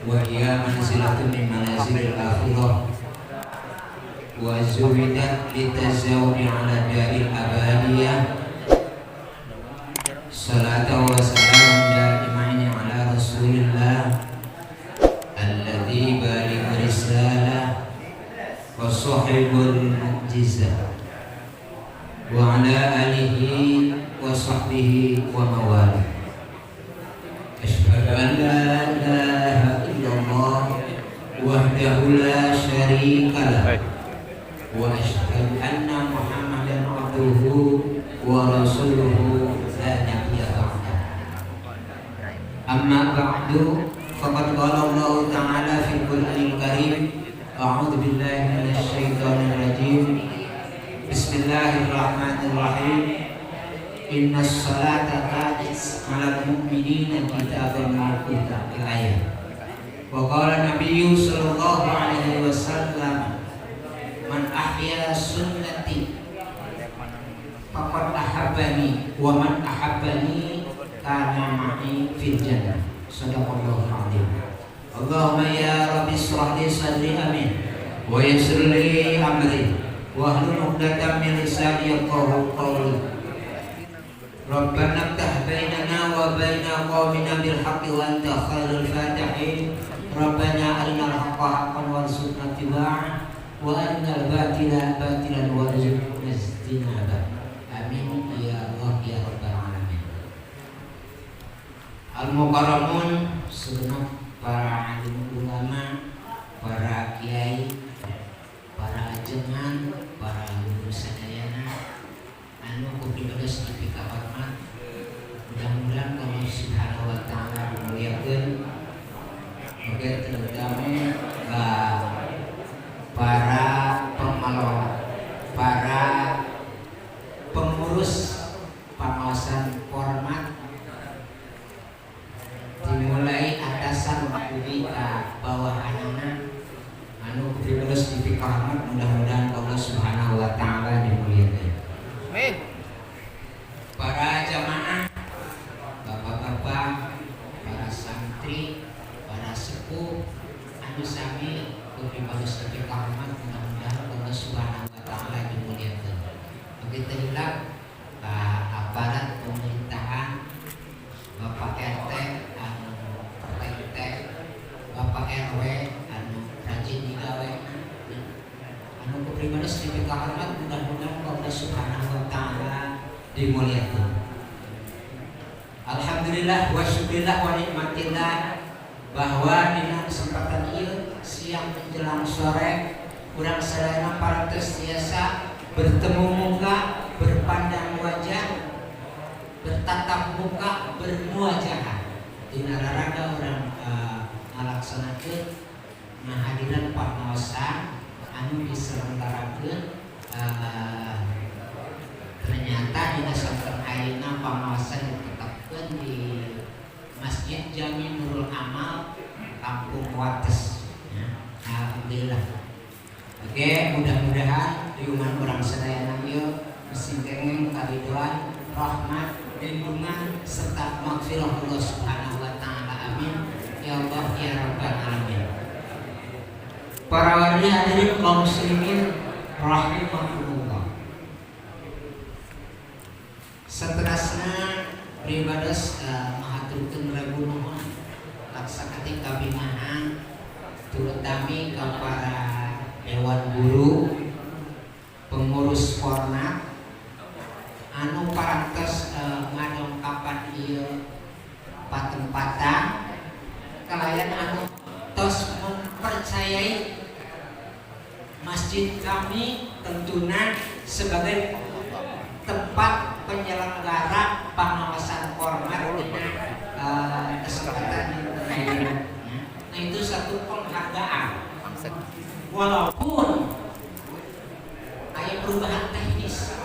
Wa hiya manzilatun min manazilil akhirah wa zuwidat litazawwi ala daril abadiyah. Salatu wa salam daimaini ala rasulillah alladhi baligh risalah wa sahibul mu'jizah wa ala alihi wa sahbihi wa mawali. Asyhadu an la ilaha illallah wahdahu la syarika lah wa asyhadu anna Muhammadan abduhu wa rasuluhu la nabiyya ba'da. Amma ba'du, faqad qala Allah ta'ala fil Qur'anil Karim, a'udzu billahi minasy syaithanir rajim. Bismillahirrahmanirrahim. Innas salata kanat 'alal mu'minina kitaban mawquta, al-ayat. Wa qala Nabiyyu sallallahu alaihi wasallam, man ahya sunnati faqad ahabbani wa man ahabbani kana ma'i fil jannah. Sadaqallahu azim. Allahumma ya rabbi israh li sadri, amin, wa yassir li amri wa hlul 'uqdatam min lisani yafqahu qawli. Rabbana iftah bainana wa baina qaumina bil haqqi wa anta khairul fatihin. Rabbana arinal haqqa haqqan warzuqna ittiba'ah wa arinal batila batilan warzuqna ijtinabah. Amin ya Allah ya rabbal alamin. Al mukarramun, segenap para alim ulama, para kiai, para ajengan, para guru sadayana anu ku pribados dipikahormat, mudah-mudahan Allah Subhanahu wa taala dimuliakeun. Oke, terutama para pengelola, para pengurus pengawasan format, dimulai atasan dugi ka bawahanana anu ku pribados dipikahormat, mudah-mudahan Allah Subhanahu wa taala dimuliakan. Amin. Para jamaah, bapak-bapak, para santri, para sepuh anu sami ku pribados dipikahormat, mudah-mudahan Allah Subhanahu wa taala dimuliakan. Begitu juga aparat pemerintahan, Bapak RT anu RT, Bapak RW anu rajin digawe, anu ku pribados dipikahormat, mudah-mudahan Allah Subhanahu wa taala dimuliakan. Alhamdulillah wa syukurillah wa nikmatillah bahwa dina kesempatan ieu siang menjelang sore urang sadayana parantos tiasa bertemu muka, berpandang wajah, bertatap muka, bermuajahah dina raraga urang ngalaksanakeun ngahadiran pangaosan anu diselenggarakeun. Ternyata dina sonten ayeuna pangaosan ditetapkeun di Masjid Jami Nurul Amal, Kampung Wates ya. Alhamdulillah. Oke, mudah-mudahan riungan urang sadayana ieu masih karidoan, rahmat, lindungan serta maghfirah Allah Subhanahu wa taala. Amin. Ya Allah ya Rabbal alamin. Para wargi hadirin kaum muslimin rahimakumullah. Seterusnya pribados mahaturkeun rebu nuhun laksakati kabingahan, terutama ke para dewan guru, pengurus format anu parantos ngadongkapan ieu patempatan kalayan anu tos mempercayai masjid kami tentunya sebagai tempat penyelenggara pengawasan format dengan kesempatan yang. Nah, itu satu penghargaan walaupun ada perubahan teknis,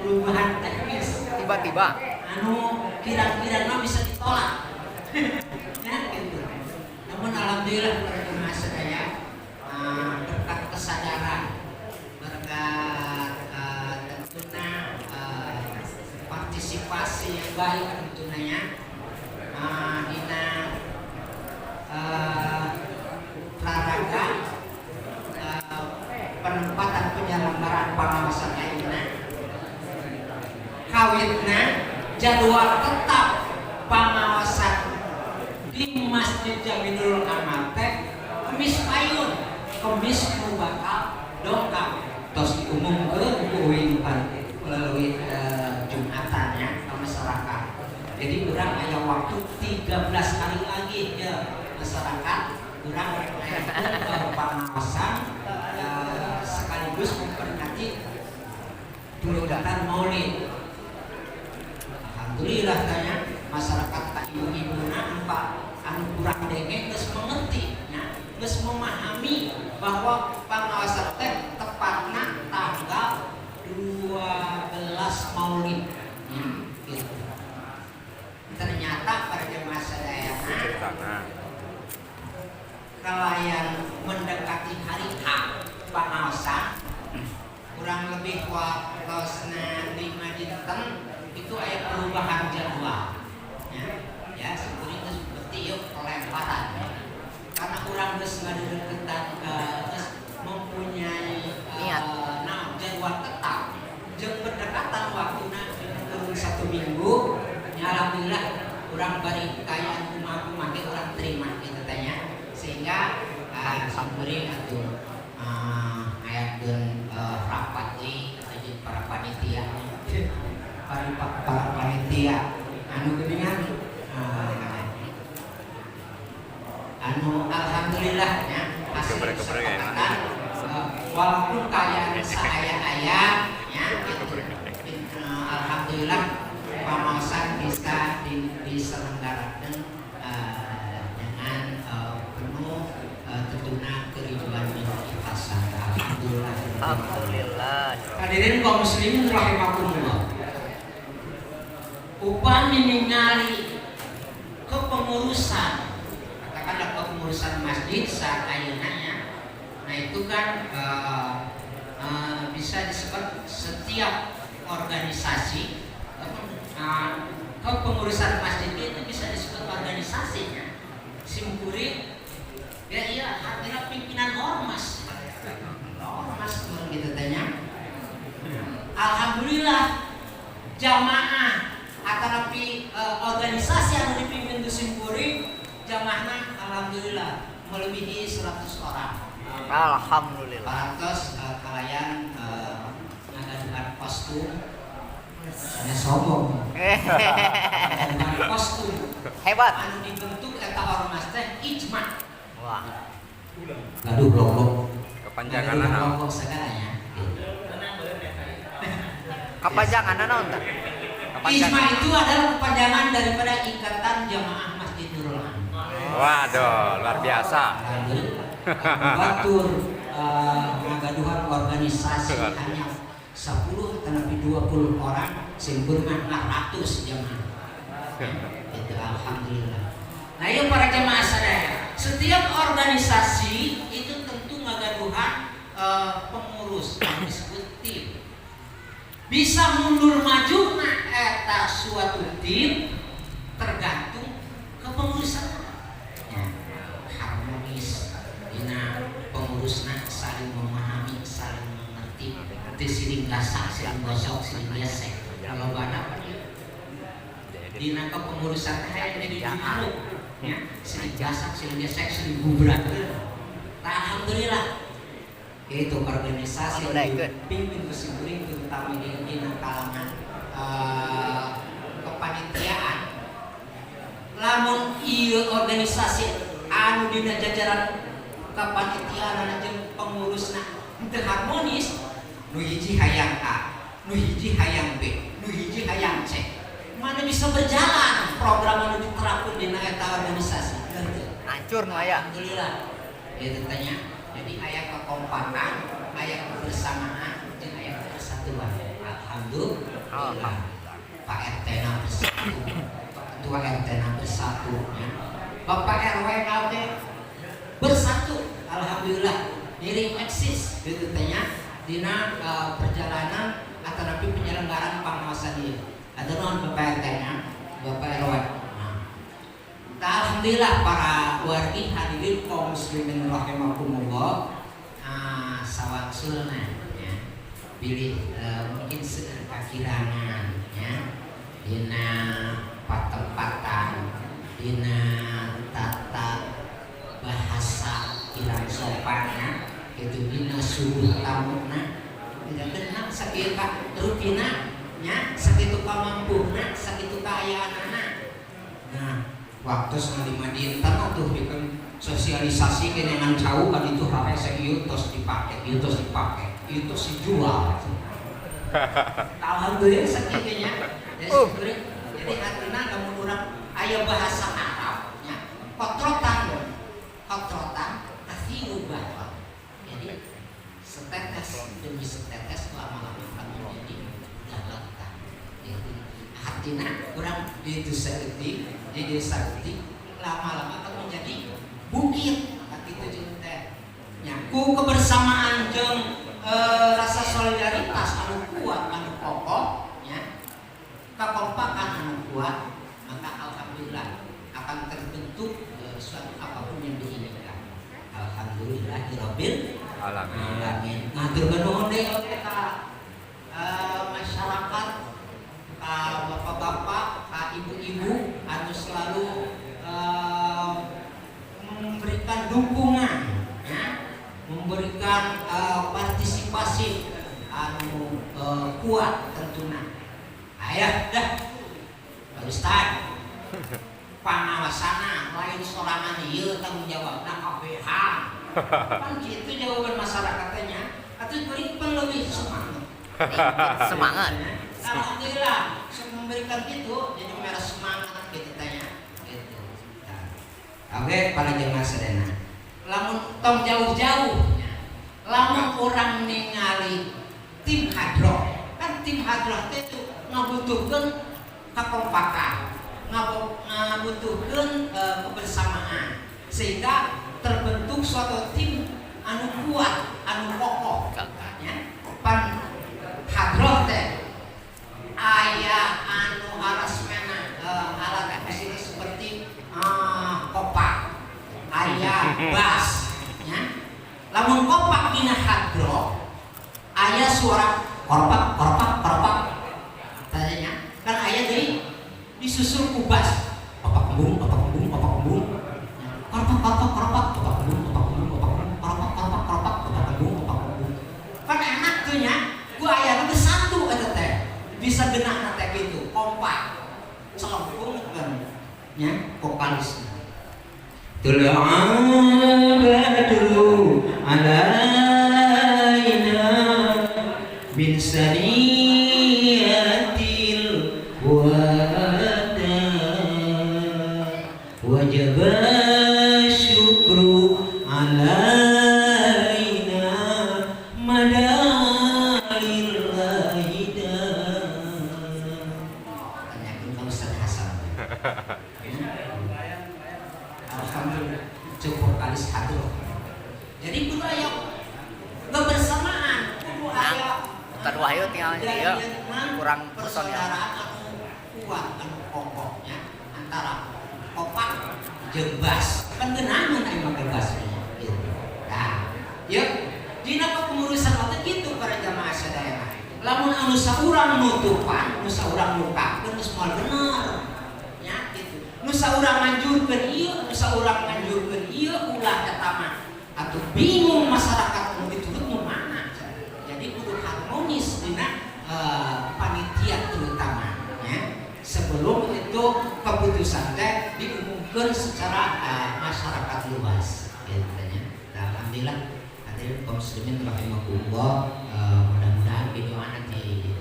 perubahan teknis Tiba-tiba. Anu kira-kira mah bisa ditolak ya gitu. Namun alhamdulillah para jemaah sadaya, berkat kesadaran, berkat tentunya partisipasi yang baik, tentunya dina Jadwal tetap pangaosan di Masjid Jami Nurul Amal teh Kemis payun, Kemis nu bakal dongkap, tos diumumkeun ku uing melalui Jumatan ya ke masyarakat. Jadi urang aya waktu 13 kali lagi ya, masyarakat, urang rek pangaosan sekaligus memperingati peringatan Maulid. Alhamdulillah, tanya masyarakat, tak ibu-ibu pak anu kurang denge geus mengerti ya, geus memahami bahwa pangaosan teh tepatna tanggal 12 Maulid ya, gitu. Ternyata pada jemaah sadayana, kalayan mendekati hari H pangaosan, kurang lebih waktosna 5 dinten itu ada perubahan jadwal ya, ya seperti itu, seperti yuk pelemparan ya. Karena urang geus ngadeukeutan, geus mempunyai Niat. Nah, jadwal tetap jeung berdekatan waktuna turun satu minggu ya, alhamdulillah urang bari kayaan kumaha kumaha ge urang terima gitu tanya, sehingga simkuring atuh ngayakeun rapat deui jeung para panitia, para panitia anu geuningan, anu alhamdulillah ya, hasil kesepakatan, walaupun kalian saaya-aya ya gitu. Alhamdulillah pangaosan bisa diselenggarakan dengan penuh tentunya keriduan dan keikhlasan. Alhamdulillah. Alhamdulillah. Hadirin kaum muslimin rahimakumullah. Upami ningali kepengurusan, katakanlah kepengurusan masjid saat ayeuna nya, nah itu kan bisa disebut setiap organisasi, kepengurusan masjid itu bisa disebut organisasinya. Simkuring ya, iya, artinya pimpinan ormas, ormas gitu tanya. Alhamdulillah jamaah atau lebih organisasi yang dipimpin ku simkuring jamaahnya alhamdulillah melebihi 100 orang. Alhamdulillah. Parantos kalian ngagaduhan kostum. Saya sombong. Ngagaduhan kostum. Hebat. Anu dibentuk eta ormas teh ijma. Wah. Gaduh logo. Kepanjangan Gaduh naon? logo segalanya. Kepanjangan naon tah? Ijma itu adalah kepanjangan daripada Ikatan Jamaah Masjid Nurul Aman. Waduh, luar biasa. Alhamdulillah. Batur ngagaduhan organisasi hanya 10 atau lebih 20 orang, simkuring mah ratus jamaah. Itu alhamdulillah. Nah, ini para jamaah sadaya, setiap organisasi itu tentu ngagaduhan pengurus yang disebut tim. Bisa mundur maju nah eta suatu tim tergantung kepengurusan ya, harmonis dina pengurusna, saling memahami, saling mengerti, teu siling gasak, siling gosok, siling gesek. Kalau bana dina kepengurusan teh aya jadi dulu ya, siling gasak, siling gesek, siling gubrak. Nah, alhamdulillah itu organisasi Anu yang daekeun. Dipimpin ku simkuring, terutama di dina kalangan kepanitiaan. Lamun ieu organisasi anu dina jajaran kepanitiaan jeung pengurusna henteu harmonis, nu hiji hayang A, nu hiji hayang B, nu hiji hayang C, mana bisa berjalan program anu diterapkan dina eta organisasi? Henteu. Hancur nu aya. Alhamdulillah ya, tentunya jadi aya kekompakan, aya kebersamaan, dan aya kepersatuan. Alhamdulillah. Pak RT na bersatu, Pak Ketua RT na bersatu ya. Bapak RW na bersatu, alhamdulillah ngiring eksis gitu tanya dina perjalanan atau napi penyelenggaraan pangaosan ieu. Atau non Bapak RT nya, Bapak RW. Nah, alhamdulillah para wargi, hadirin kaum muslimin rahimakumullah, sawangsulna ya, pilih mungkin seueur kakirangan ya. Dina patempatan, dina tata bahasa kirang sopanna itu, dina suruh tamuna tidak kena, sakieu ka rupina nya, sakitu kamampuna, sakitu kaayaanana. Nah, waktu lima dinten tuh bikin sosialisasi kenyangan cau kan itu hese, ieu tos dipake, ieu tos dipake, ieu tos dijual. Alhamdulillah sakitu nya. Jadi jadi artinya lamun urang aya bahasa Arab nya, قطرة قطرة تثير بحرا. Jadi setetes demi setetes lama-lama akan menjadi lautan. Jadi artinya kurang itu saeutik jadi saeutik, lama-lama akan menjadi bukit. Itu jeung teh nya ku kebersamaan jeung rasa solidaritas anu kuat, anu kokoh nya, kekompakan anu kuat, maka alhamdulillah akan terbentuk suatu apapun yang diinginkan. Alhamdulillahirabbil alamin. Alamin. Ngaturkeun nuhun deui oge ka masyarakat, ka bapak-bapak, ka ibu-ibu anu selalu memberikan dukungan ya, memberikan partisipasi anu kuat tentunya. Ayah dah, Pak Ustad, pangawasana lain sorangan, ieu tanggung jawabna kabehan. Kan gitu jawaban masyarakatnya, atau beri lebih semangat. Semangat. Alhamdulillah memberikan gitu jadi merah semangat gitu tanya gitu. Nah, oke, para jemaah sadayana, lamun tong jauh-jauh, lamun orang ningali tim hadroh kan, tim hadroh itu ngabutuhkeun kakompakan, ngabutuhkeun kebersamaan sehingga terbentuk suatu tim anu kuat, anu kokoh ya. Pan hadroh teh aya anu arasmena alat musik seperti kopak, aya bass ya. Lamun kopak dina hadroh aya suara korpak korpak korpak tadinya kan, aya deui disusul ku bass, opak kembung opak kembung opak kembung, korpak korpak korpak, opak kembung opak kembung opak kembung, korpak korpak korpak, opak kembung opak kembung. Kan enak tuh nya, gua aya nu satu eta teh bisa genah teh gitu, kompak celempung kan nya vokalis. طلع البدر علينا من ثنيات الوداع وجب الشكر علينا ما دعا لله داع. Tanyakan ka Ustaz Hasan. Alhamdulillah cukup kalis hadroh. Jadi kudu aya kebersamaan, kudu aya Ustad Wahyu tinggal ieu kurang personil. Persaudaraan anu kuat, anu kokohnya antara kopak jeung bass. Kan geunaheun aya make bass gitu. Nah, yuk dina kepengurusan waktu gitu para jamaah sadayana. Lamun anu saurang nutupan, nu saurang mukakeun geus moal bener. Ya gitu. Nu saurang nganjurkeun ieu, nu saurang nganjurkeun ieu, ulah eta mah. Atuh bingung masyarakat nu diturut nu mana. Jadi kudu harmonis dina panitia terutama ya. Sebelum itu keputusan teh diumumkan secara masyarakat luas gitu ya. Nah, alhamdulillah hadirin kaum muslimin rahimakumullah, mudah-mudahan video nanti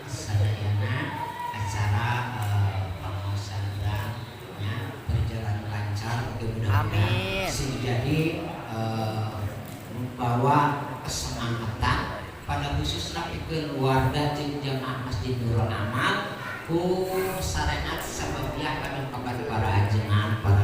sadayana acara pengaosan ya berjalan lancar. Oke, mudah-mudahan Amin. Sing jadi membawa kesemangatan pada khususnya pikeun warga jeung jamaah Masjid Nurul Amal ku syariat sababiah kadang kabar para ajengan para